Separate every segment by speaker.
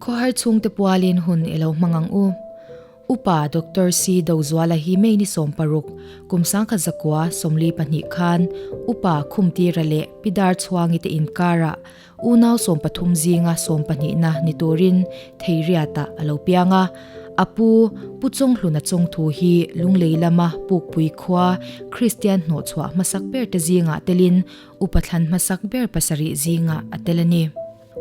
Speaker 1: Khawhar chhungte pualin hun i lo hmang ang u. Upa Doctor C Dozuala hi May ni 16, kum 1942 khan Upa Khumtira leh Pi Darchhuangi te inkarah unau 13 zinga 12na ni turin Theiriatah a lo piang a. A pu, Pu Chawnghluna Chawngthu hi Lunglei lama Pukpui khua Kristian hnawhchhuah hmasak ber te zingah telin Upa thlan hmasak ber pasarih zingah a tel a ni.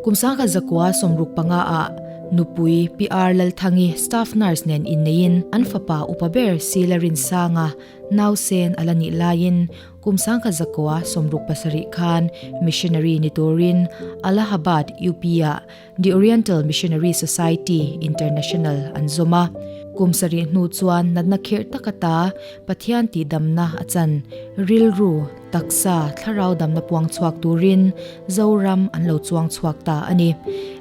Speaker 1: Kum 1965 ah nupui PR Lalthangi staff nurse nen inneiin an fapa upa ber Sila Rinsanga nausen a la nih laiin kum 1967 khan missionary ni turin Allahabad, UP ah The Oriental Missionary Society International an zawm a. Kum sarih hnu chuan natna khirh tak ata Pathian tihdamna a chan rilru, Taksa, thlarau damna puang chhuak turin Zoram an lo chuang chhuak ta a ni.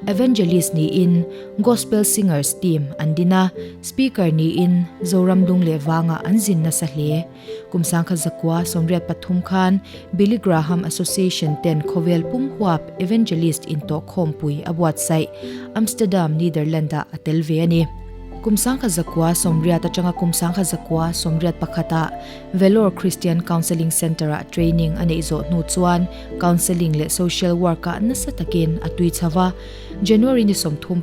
Speaker 1: Evangelist niin Gospel Singers team an din a, Speaker niin Zoram lung leh vangah an zin nasa hle. Kum 1983 khan Billy Graham Association ten khawvel pum huap Evangelist intawhkhawmpui a buatsaih Amsterdam, Netherland-ah a tel ve a ni. Kum 1980 atanga kum 1981 ah Vellore Christian Counselling Centre-ah training a neih zawh hnu chuan Counselling leh Social Work-ah nasa takin a tui chho va. January ni 31,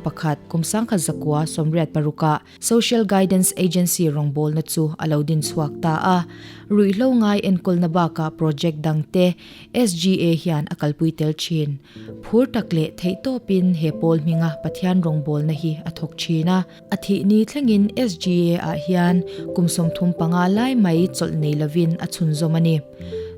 Speaker 1: kum 1986 ah Social Guidance Agency rawngbawlna chu a lo din chhuak ta a. Ruihhlo ngai enkawlna bakah project dangte SGA hian a kalpui tel thin. Phur tak leh theihtawpin he pawl hminga Pathian rawngbawlna hi a thawk thin a. A thih ni thlengin SGA ah hian kum 35 lai mai chawlh nei lovin a chhunzawm a ni.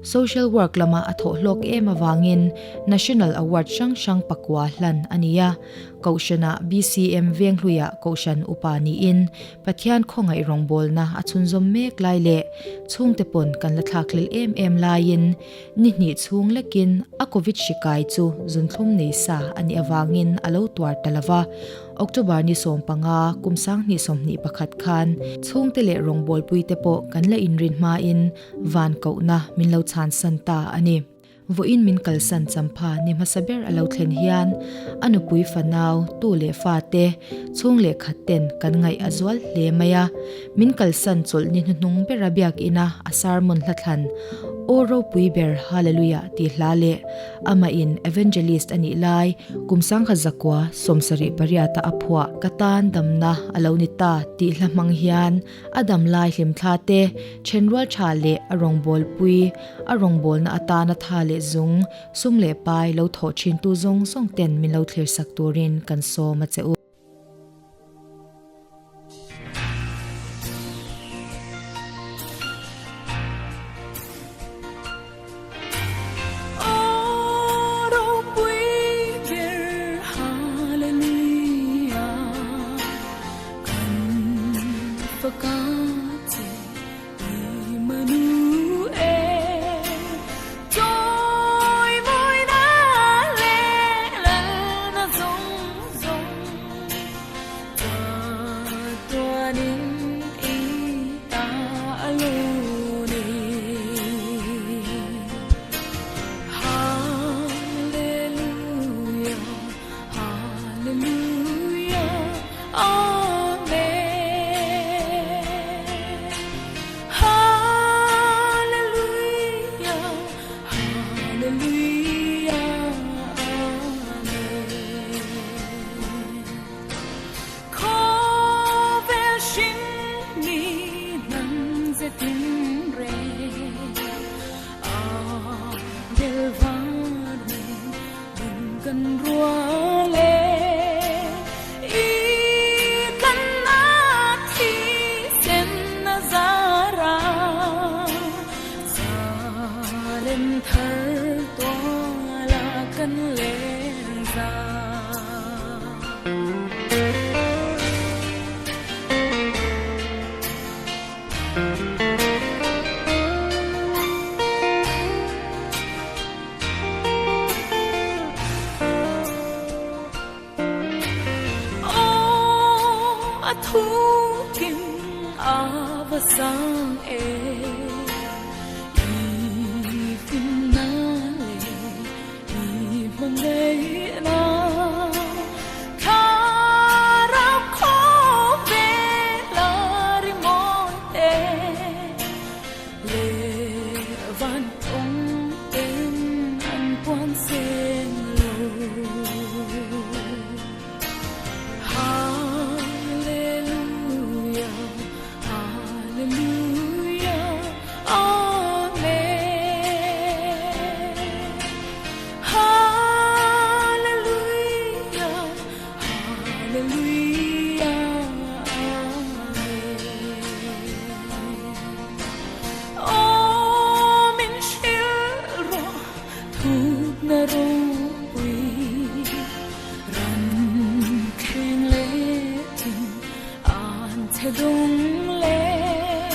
Speaker 1: Social work lama a thawh hlawk em avangin National Award hrang hrang pakua hlan a ni a. Kohhranah BCM Venghluiah Kohhran upa niin Pathian khawngaih rawngbawlna a chhunzawm mek lai leh chhungte pawn kan la thlakhlel em em laiin ni hnih chhung lekin a Covid hri kai chu zunthlum nei sa a nih avangin a lo tuar ta lova. October ni 15, kum 2021 khan chhungte leh rawngbawlpuite pawh kan la inrin hmain van kohna min lo chhansan ta a ni. Vawiin min kalsan champha ni hmasa ber a lo thlen hian a nupui fanau, tu leh fate, chhung leh khat ten kan ngaih a zual hle mai a. Min kalsan chawlh ni hnuhnung bera biakina a sermon hlathlan Aw ropui ber Hallelujah tih hla leh amahin Evangelist a nih lai Kum 1978 a phuah Ka tan damna a lo ni ta tih hla hmang hian a dam lai hlimthla te, thenrual tha leh a rawngbawlpui, a rawngbawlna atana tha leh zung, sum leh pai lo thawh thintu zawng zawng ten min lo thlirsak turin kan sawm a che u.
Speaker 2: Hallelujah, Amen. Aw min hrilh rawh thutna ropui ram thleng leh thing an chhe dawng leh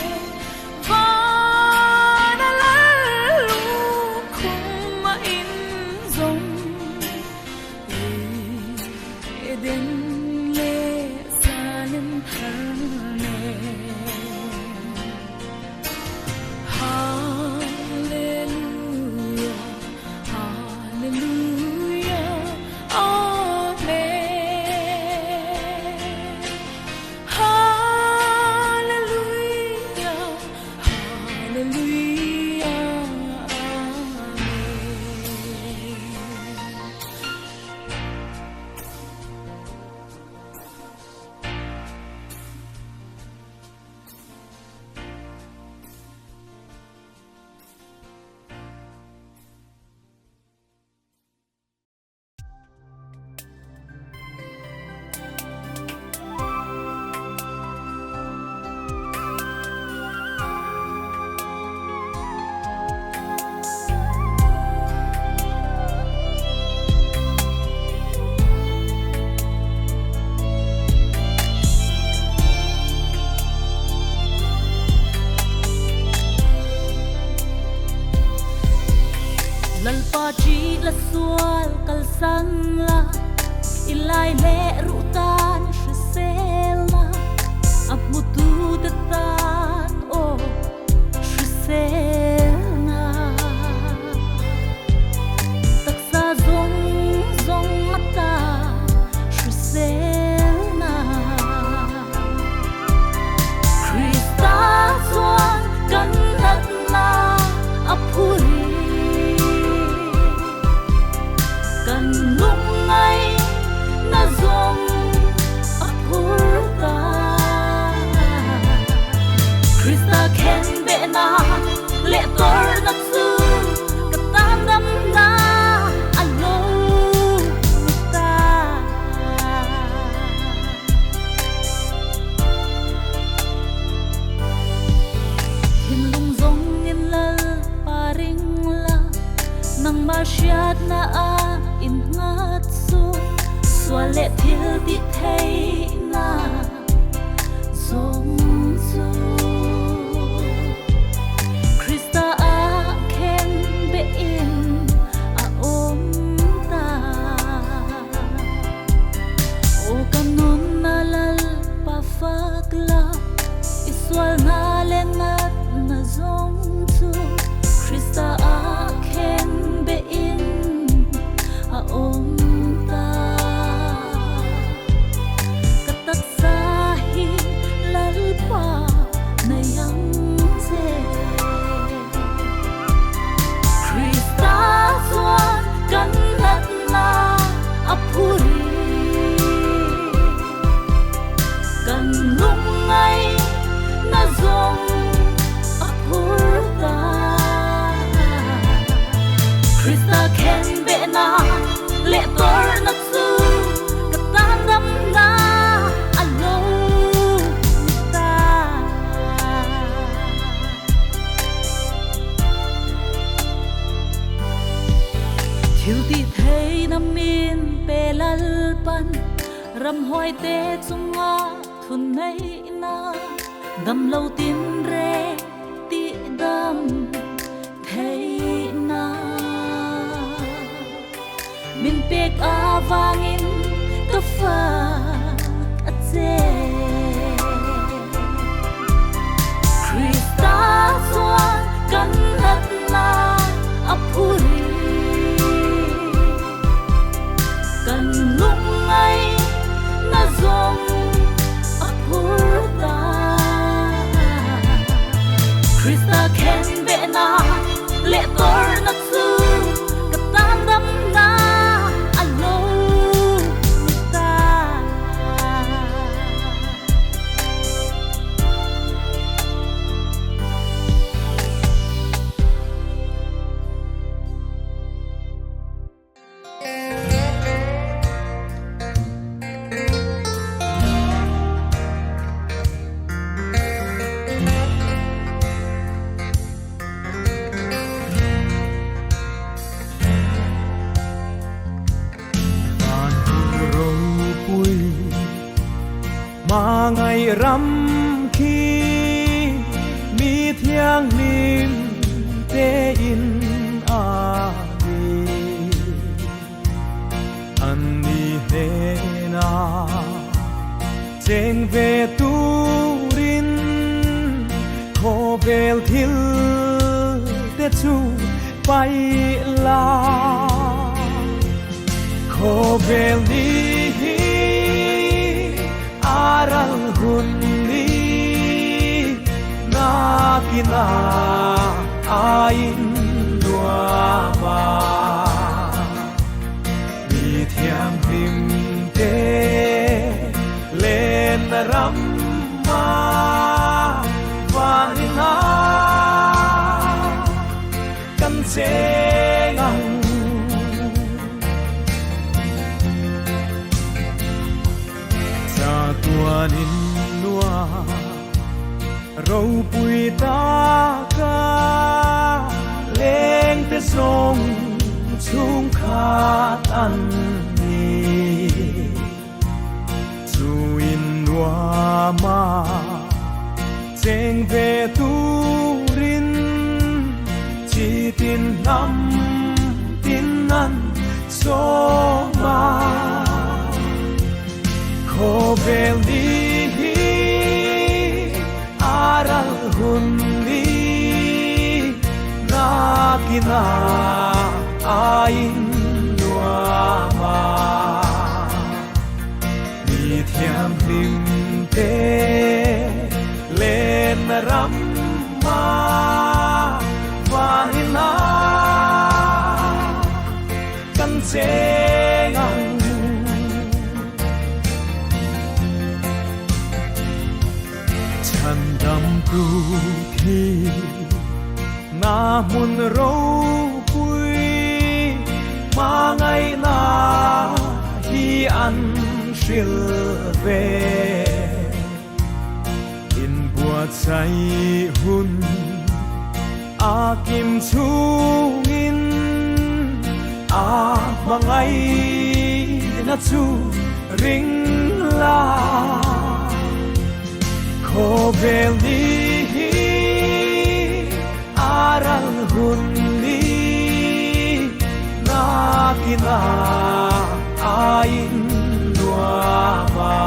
Speaker 2: van a lal lukhum a inzawm Eden leh Salem thar nen. Hallelujah, Hallelujah, Amen. Hallelujah, Hallelujah, Amen.
Speaker 3: Lalpa ṭi la sual kalsan la, i lai leh ruh tan hrisel la, a hmutu te tan aw hrisel na. Taksa zawng zawng a ta hrisel na. Krista chuan kan natna a phuri. Kan lungngai na zawng a phur ta. Krista khenbehna leh tawrhna chu ka tan damna a lo ni ta. Thinlung zawngin Lalpa ring la, nangmah hriatna a innghat chu sual leh thil tih theihna zawng chu. Krista a khen behin a awm ta. Aw ka nunna Lalpa fak la, i sualna leh natna zawng chu Krista a khen behin a awm ta. Ka taksa hi Lalpa nei ang che. Krista chuan kan natna a phuri. Kan lungngai na zawng a phur ta. Krista khenbehna leh tawrhna chu ka tan damna a lo ni ta. Thil tih theihna min pe Lalpan ramhuai te chunga thun neihna damlo tin reng tih dam theihna min pek avangin ka fak a che. Krista chuan kan natna a phuri. Kan lungngai na zawng a phur ta. Krista khenbehna leh tawrhna chu ka tan damna a lo ni ta.
Speaker 4: Hmangaih ram khi mi thianghlim tein a ni. An ni hnenah cheng ve turin khawvel thil te chu paih la. Khawvel ni hi a ral hun ni nakina a in nuam a. Mi thianghlim te lenna ram a van ina kan cheng ang. Chatuanin lua ropui taka lengte zawng chhungkhat an ni. Chu in nuama cheng ve turin chi tin hnam tin an sawm a. Khawvel ni hi a ral hun ni nakina a in nuam a. Mi thianghlim te lenna ram a van in a kan cheng ang. Chhandam tu khi na hmun ropui hmangaihna hi an hril ve. Inbuatsaih hun a kim chungin a hmangaihna chu ring la. Khawvel ni hi a ral hun ni nakina a in nuam a.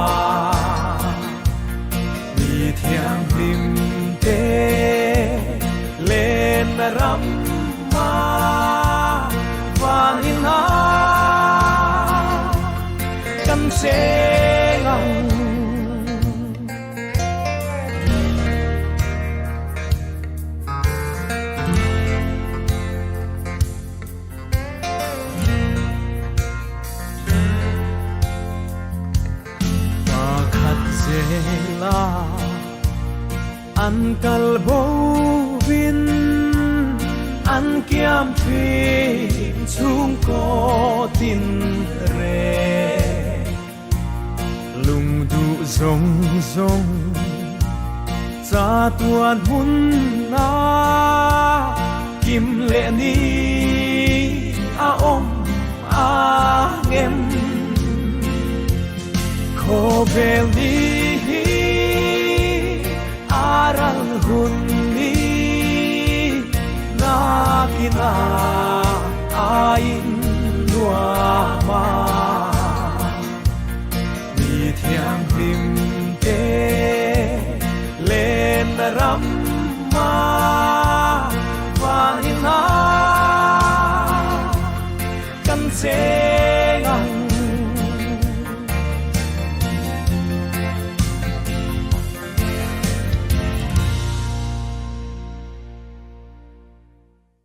Speaker 4: Mi thianghlim te lenna ram a van in a kan cheng ang. Pakhat zela an kal bo vin an kiam thin chhungkaw tin reng. Lungduh zawng zawng chatuan hmun a kim leh ni a awm ang em? Khawvel ni hi a ral hun ni nakina a in nuam a. Mi thianghlim te lenna ram.